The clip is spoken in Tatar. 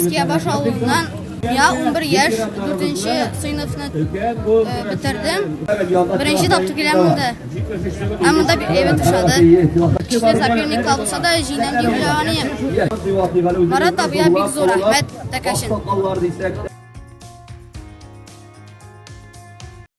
Иске Ябаш авылыннан. Миңа 11 яшь, 4нче сыйныфны бетердем. Беренче тапкыр киләм монда. Ә монда бик әйбәт ошады. Көчле соперниклар булса да, җиңәм дип уйлаган идем. Марат абыйга бик зур рәхмәт, тәкәшен.